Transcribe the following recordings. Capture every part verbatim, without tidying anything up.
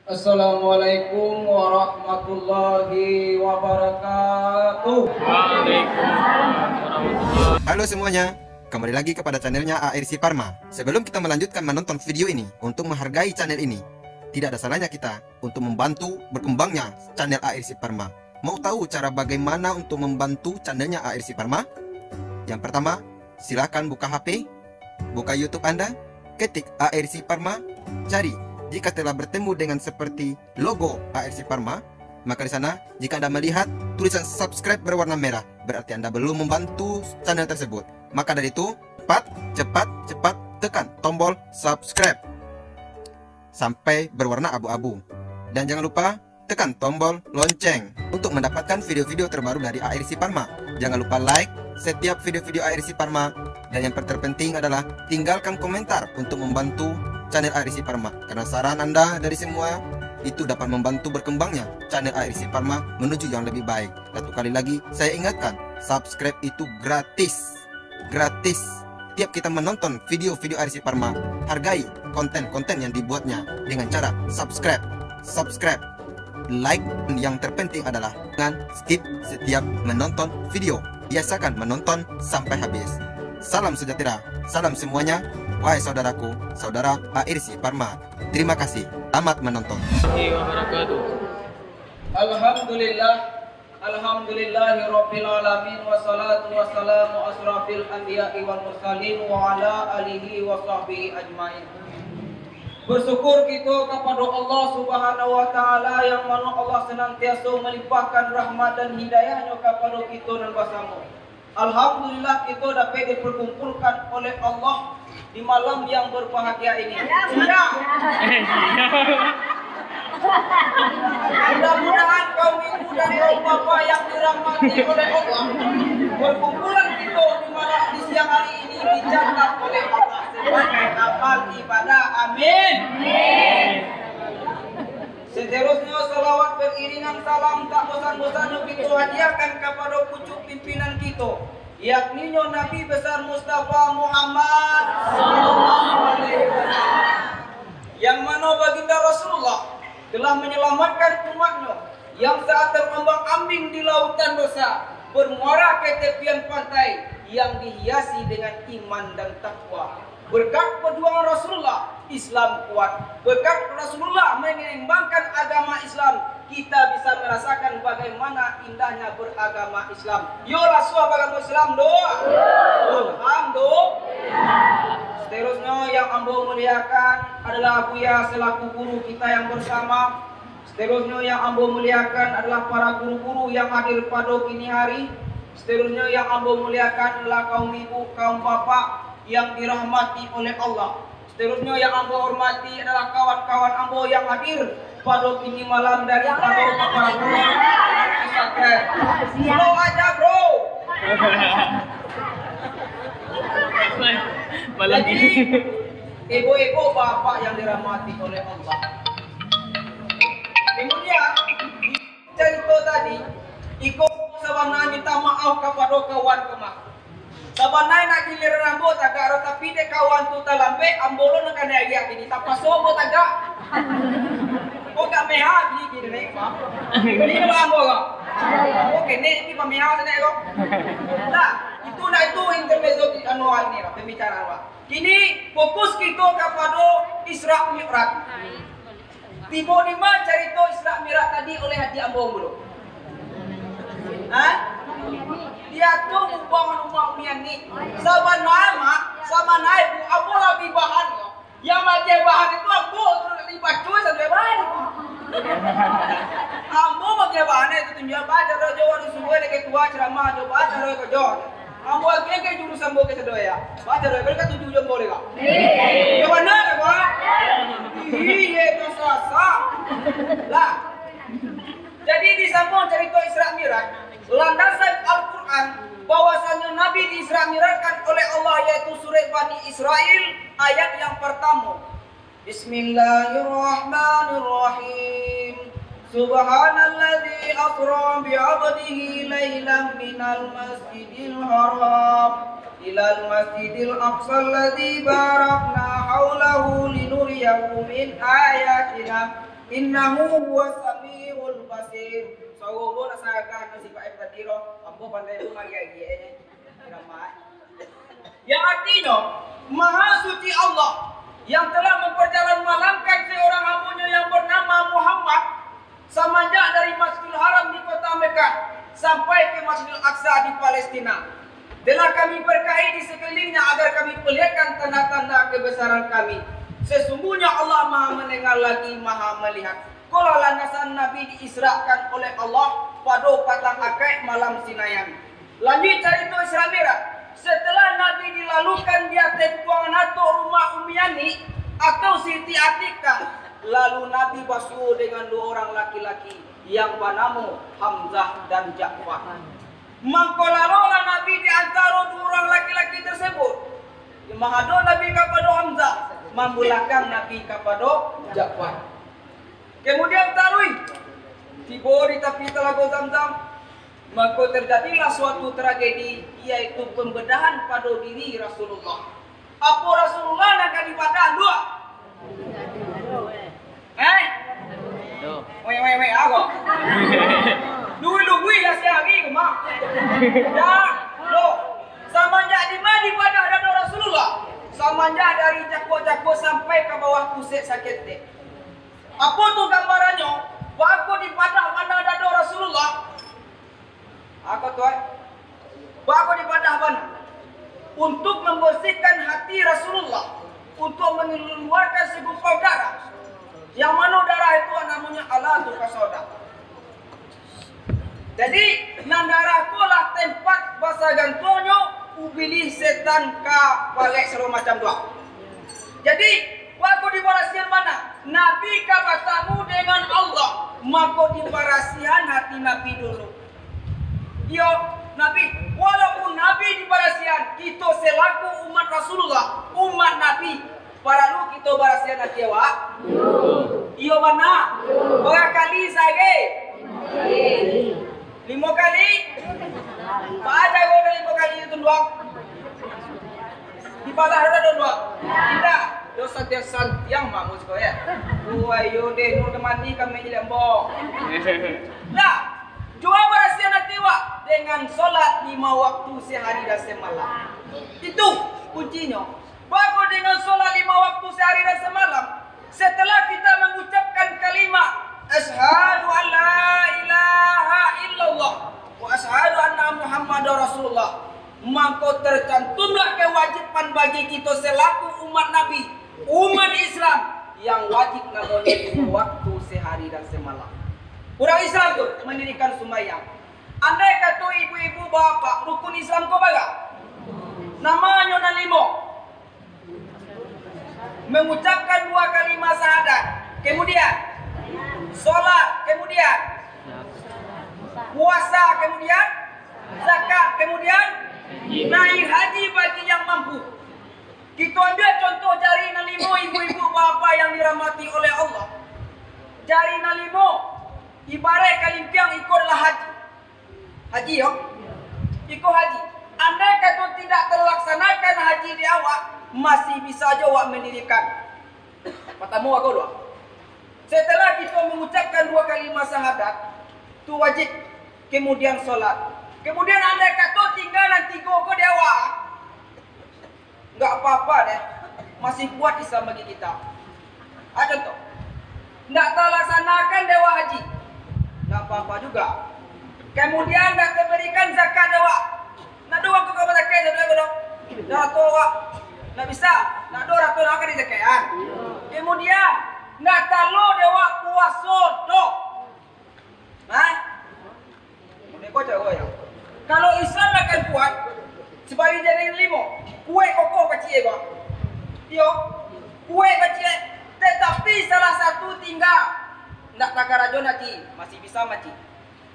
Assalamualaikum warahmatullahi wabarakatuh. Waalaikumsalam warahmatullahi. Halo semuanya, kembali lagi kepada channelnya A R C Parma. Sebelum kita melanjutkan menonton video ini, untuk menghargai channel ini, tidak ada salahnya kita untuk membantu berkembangnya channel A R C Parma. Mau tahu cara bagaimana untuk membantu channelnya A R C Parma? Yang pertama, silahkan buka H P, buka YouTube Anda, ketik A R C Parma, cari. Jika telah bertemu dengan seperti logo A R C Parma, maka di sana, jika Anda melihat tulisan subscribe berwarna merah, berarti Anda belum membantu channel tersebut. Maka dari itu, cepat, cepat, cepat tekan tombol subscribe sampai berwarna abu-abu. Dan jangan lupa tekan tombol lonceng untuk mendapatkan video-video terbaru dari A R C Parma. Jangan lupa like setiap video-video A R C Parma. Dan yang terpenting adalah tinggalkan komentar untuk membantu channel A R C Parma. Karena saran Anda dari semua itu dapat membantu berkembangnya channel A R C Parma menuju yang lebih baik. Satu kali lagi, saya ingatkan, subscribe itu gratis. Gratis. Tiap kita menonton video-video A R C Parma, hargai konten-konten yang dibuatnya dengan cara subscribe. Subscribe. Like, yang terpenting adalah jangan skip setiap menonton video. Biasakan menonton sampai habis. Salam sejahtera, salam semuanya. Wahai saudaraku, saudara A R C Parma. Terima kasih. Selamat menonton. Warahmatullahi wabarakatuh. Alhamdulillah. Alhamdulillahirabbil alamin, wassalatu wassalamu asrafil anbiya'i wal mursalin wa ala alihi wa sahbihi ajmain. Bersyukur kito kapado Allah Subhanahu wa Ta'ala, yang mano Allah senantiaso malimpahkan rahmat dan hidayah-Nyo kapado kito nan basamo. Alhamdulillah, kito dapek diperkumpulkan oleh Allah di malam yang berbahagia ini. Siap? Mudah-mudahan kaum ibu dan kaum bapak yang dirahmati oleh Allah, perkumpulan kito di malam, di siang hari ini dicatat oleh Allah sebagai amal ibadah. Amin. Saterusnyo, salawat beriringan salam tak bosan-bosannyo kito hadiahkan kapado pucuk pimpinan kito, yakninyo Nabi Besar Mustafa Muhammad sallallahu alaihi wasallam. Yang mano Baginda Rasulullah telah menyelamatkan umatnyo yang saat terombang-ambing di lautan dosa, bermuara ke tepian pantai yang dihiasi dengan iman dan takwa. Berkat perjuangan Rasulullah, Islam kuat. Berkat Rasulullah menyeimbangkan agama Islam, kita bisa merasakan bagaimana indahnya beragama Islam. Yo, Rasul beragama Islam, doa. Alhamdulillah. Seterusnya yang ambo muliakan adalah Buya selaku guru kita yang bersama. Seterusnya yang ambo muliakan adalah para guru-guru yang hadir pado kini hari. Seterusnya yang ambo muliakan adalah kaum ibu, kaum bapak yang dirahmati oleh Allah. Seterusnya yang ambo hormati adalah kawan-kawan ambo yang hadir pado kini malam dari pado para guru pesantren. Slow aja, bro. Malam Jadi, ini. Ibu-ibu, bapak yang dirahmati oleh Allah. Kemudian, cerita tadi, iko sabananyo minta maaf kapado kawan ko mah. Sabananyo nak giliran ambo tagak ro, tapi dek kawan tu talambek, ambo lo nan kanai agiah kini, tapaso ambo tagak. Ko gak meha gini, gini, Pak. Ini kalau ambo ko. Ambo kene, ini pameha sanak ko. Nah, itu nak itu intermezzo di anu ini lah, pembicaraan, Pak. Kini fokus kito kapado Isra Mi'raj. Tibo di ma carito Isra Mi'raj tadi oleh Haji Ambo dulu? Hah? Dia tu mubang rumah Umian ni. Sabananyo, Mak, sabananyo, Bu, ambo lah bi bahan ko. Yang magiah bahan itu ambo tu, nak dibaco sajo bahan. Ambo magiah bahan itu tunjuak baco doa jo urang subuah, dek ketua ceramah jo baco doa ko jo. Ambo agiah ka juru sambo ka sado ya. Baco doa, bari katuju jo ambo dek ko. Yo bana dek ko? Iyo, tu sasa. Lah. Jadi, di samo carito Isra Mi'raj, landasan Al-Quran, bahwasanyo Nabi di-Isra Mi'rajkan oleh Allah, yaitu surek Bani Israil, ayat yang pertamo. Bismillahirrahmanirrahim. Subhanalladzi asra bi'abdihi lailan minal masjidil haram ilal masjidil aqsa alladzi barakna haulahu linuriyahu min ayatina. Innahu huwas samiul basir. Sawo nak sagah nan sifat tadi lo, ambo pandai tu magi-agi, eh. Yang artinyo, Maha Suci Allah yang telah memperjalan malamkan seorang hamba-Nya yang bernama Muhammad, samanjak dari Masjidil Haram di kota Mekah sampai ke Masjidil Aqsa di Palestina. Telah Kami berkahi di sekelilingnya agar Kami perlihatkan tanda-tanda kebesaran Kami. Sesungguhnya Allah Maha Mendengar lagi Maha Melihat. Kolah landasan Nabi diisrakan oleh Allah pado patang akaik malam Sinayan. Lanjuik carito Isra Mi'raj. Setelah Nabi dilalukan di ateh puang natok rumah Ummi Ani atau Siti Atikah, lalu Nabi basuo dengan duo urang laki-laki yang banamo Hamzah dan Ja'far. Mangko lalulah Nabi di antaro duo urang laki-laki tersebut. Manghadok Nabi kapado Hamzah, mambalakang Nabi kapado Ja'far. Kemudian taruih, tibo di tapi Talago Zamzam, mangko terjadilah suatu tragedi, yaitu pembedahan pado diri Rasulullah. Apo Rasulullah nan ka dibadah, Dok? Eh? Weh, weh, weh, ago. Dulu wih lah sehari, Mak. Dah, lo. Samanjak dima dibadah dado Rasulullah? Samanjak dari cako-cako sampai ka bawah pusek saketek. Apo tu gambarannyo? Bako dipadah bana dado Rasulullah? Apo tu, eh? Bako dipadah bana? Untuk membersihkan hati Rasulullah, untuk mengeluarkan segumpal darah. Yang mano darah itu namonyo Alatu Kasauda. Jadi, nan darah tu lah tempat basagantuangnyo ubilih, setan, ka barek, sagalo macam tu. Jadi, wakatu dibarasiahan bana, Nabi ka batamu dengan Allah, mako dibarasiahan hati Nabi dulu. Iyo, Nabi, walaupun Nabi dibarasiahan, kito selaku umat Rasulullah, umat Nabi, paralu kito barasiahan ati awak? Iyo. Iyo bana? Iyo. Bara kali sahari? Limo kali? Baa caro limo kali tu, Tunduang? Dibalah dah, Tunduang? Indak. Yo santiang-santiang mamu siko, ya. Wah, iyo deh, nur kemani kami jadi ambo. Lah, jua barasiahan ati awak dengan solat lima waktu sehari dan semalam. Itu kuncinyo. Bako dengan solat lima waktu sehari dan semalam, setelah kita mengucapkan kalimat, "Asyhadu an la ilaha illallah, wa asyhadu anna Muhammadar Rasulullah," mangko tercantumlah kewajiban bagi kito selaku umat Nabi, umat Islam, yang wajib namonyo lima waktu sehari dan semalam. Urang Islam tu mandirikan sumbayang. Andai kato ibu-ibu, bapak, rukun Islam ko bara? Namonyo nan limo. Mengucapkan dua kalimat syahadat, kemudian solat, kemudian puasa, kemudian zakat, kemudian naik haji bagi yang mampu. Kito ambil contoh jari nan limo, ibu-ibu, bapak yang dirahmati oleh Allah. Jari nan limo, ibarat kalimpiang, iko adalah haji. Haji, yo? Iko haji. Andai kato tidak terlaksanakan haji di awak, masih bisa jo awak mandirikan. Patamo, ako dua. Setelah kito mengucapkan dua kalimat syahadat, tu wajib. Kemudian solat. Kemudian andai kato tingga nan tigo ko di awak, nggak apa-apa deh, masih kuat Islam bagi kita. Ah, contoh, ndak talaksanakan dek awak haji, nggak apa-apa juga. Kemudian ndak tabarikan zakat dek awak, ndak ado urang ka bazakat, ndak ado, ndak ado awak, ndak bisa, ndak ado harto nan ka dizakaikan. Kemudian ndak talok dek awak puaso doh. Nah, iko caro yo. Kalau Islam akan kuat, sabari jari limo, kuaik kokoh pacik ko. Iyo, kuaik pacik, tatapi salah satu tingga, ndak takarajoan haji, masih bisa mamakai.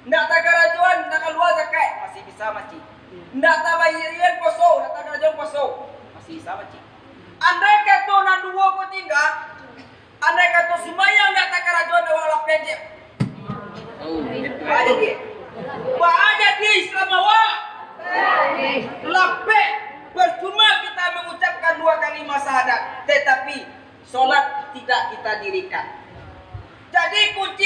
Ndak takarajoan, ndak kalua zakat, masih bisa mamakai. Ndak tabayarian puaso, ndak takarajoan puaso, masih bisa mamakai. Andai kato nan duo ko tingga, andai kato sumbayang ndak takarajoan, awak lapeh je. Baa jadi? Baa jadi Islam awak? Lapeh. Percuma kita mengucapkan dua kalimat syahadat, tetapi solat tidak kita dirikan. Jadi,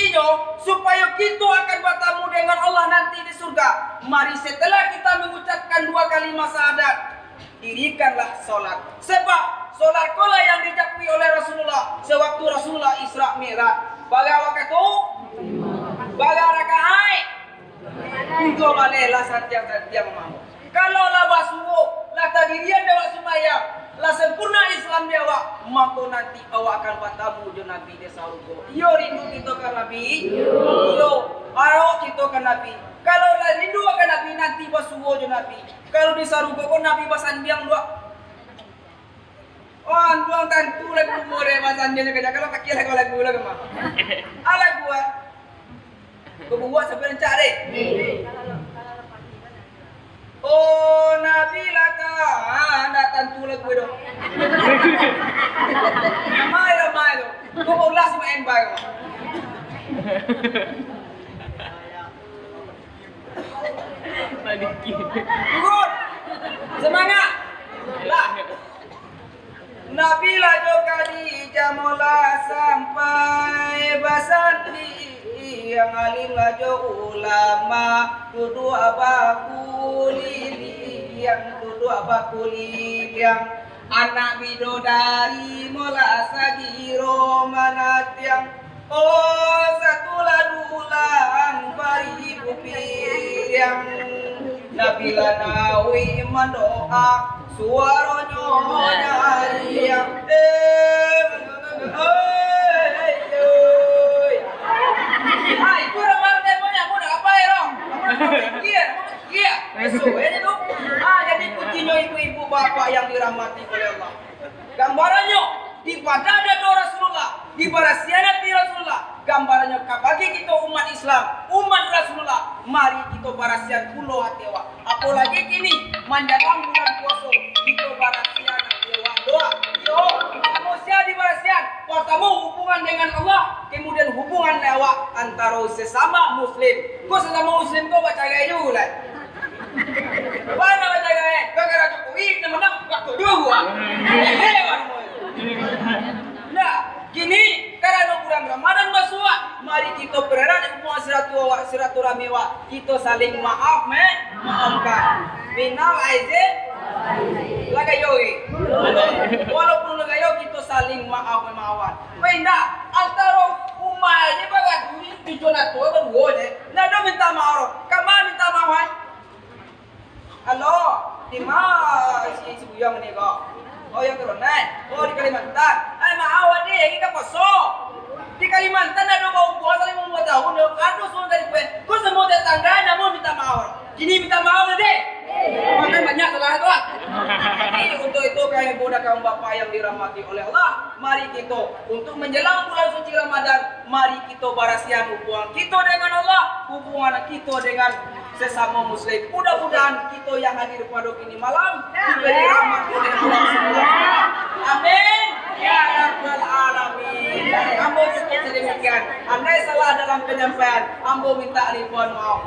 Inyo, supayo kito akan batamu dengan Allah nanti di surga, mari setelah kita mengucapkan dua kalimat syahadat, dirikanlah sholat. Sebab sholat ko lah yang dijakui oleh Rasulullah sewaktu Rasulullah Isra Mi'raj. Bara wakatu? Bara rakaat? Tujuah baleh lah santiang-santiang mah. Kalau lah basuo, lah tadirian dek awak sumbayang, lah sempurna Islam di awak, mako nanti awak akan batamu jo Nabi di sarugo. Iyo, rindu kito ka Nabi? Iyo. Arok kito ka Nabi. Kalau lah rindu ka Nabi, nanti basuo jo Nabi. Kalau di sarugo ko Nabi basandiang duo. Oh, antuang tantu lagu umur deh, Mas Andi, ni kerja. Kalau kaki lagu, lagu, lagu mah. Ah, lagu, ah. Kau buat sampai rancak deh. Oh, Nabi lah tak, ah, ndak tantu lagu tu. Ramai, ramai tu. Kau ulas main bar. Turun. Semangat. Lah. Nabi lah jo Khadijah molah sampai basandiang, alim lah jo ulama duduak bakuliliang, duduak bakuliliang. Anak bidodari molah sagiro manatiang. Oh, satulah dulang baribu piriang. Nabilah Nawi mandoa, suaronyo nyariang. Eh, oi, oi. Ah, itu ramalan temponya, aku nak apa ya, Rom? Iya, iya. Esok aja tu. Ah, jadi kuncinya ibu-ibu bapak yang dirahmati oleh Allah. Gambarannyo, di pada dado Rasulullah, di barasian ati Rasulullah, gambarannyo ka bagi kito umat Islam, umat Rasulullah, mari kito barasian pulo ati awak. Apolagi kini, manjalang bulan puaso, kito barasian ati awak. Doa, yo, samo sia dibarasian, partamo hubungan dengan Allah, kemudian hubungan awak antaro sesama muslim. Ko sesamo muslim ko bacarai juo lai. Bana bacarai, gara-gara Jokowi, nan manang, waktu juo, ah. Eh, eh, wah. Nah, kini, karano bulan Ramadan masuak, mari kito pererat hubungan silaturah-, silaturahmi awak, kito saling maaf, me-, maafkan. Minal aizin, lah gayo, eh. Walaupun lah gayo, kito saling maaf, memaafkan. Weh, indak, antaro umat aja bagaduh, tujuan aturan baduo je. Ndak ado minta maaf, kama minta maaf, eh? Halo, di ma si, si Buyang ni ko? Oh, yang turun, eh? Oh, di Kalimantan. Ai, maaf, Adik, lagi ka poso. Di Kalimantan ado bau-bau, saling mambuat tahun, ado suruh dari kue. Ko samo tetangga, namun minta maaf. Kini minta maaf, Adik. Makan banyak salah tu, ah. Jadi, untuk itu, kami budak kaum bapak yang dirahmati oleh Allah, mari kito, untuk menjelang bulan suci Ramadan, mari kito barasian hubungan kito dengan Allah, hubungan kito dengan sesamo muslim. Mudah-mudahan kito yang hadir pado kini malam diberi rahmat oleh Allah Subhanahu wa Taala. Amin. Ya Rabbal Alamin. Dari ambo cukup sademikian. Andai salah dalam penyampaian, ambo minta ribuan maaf.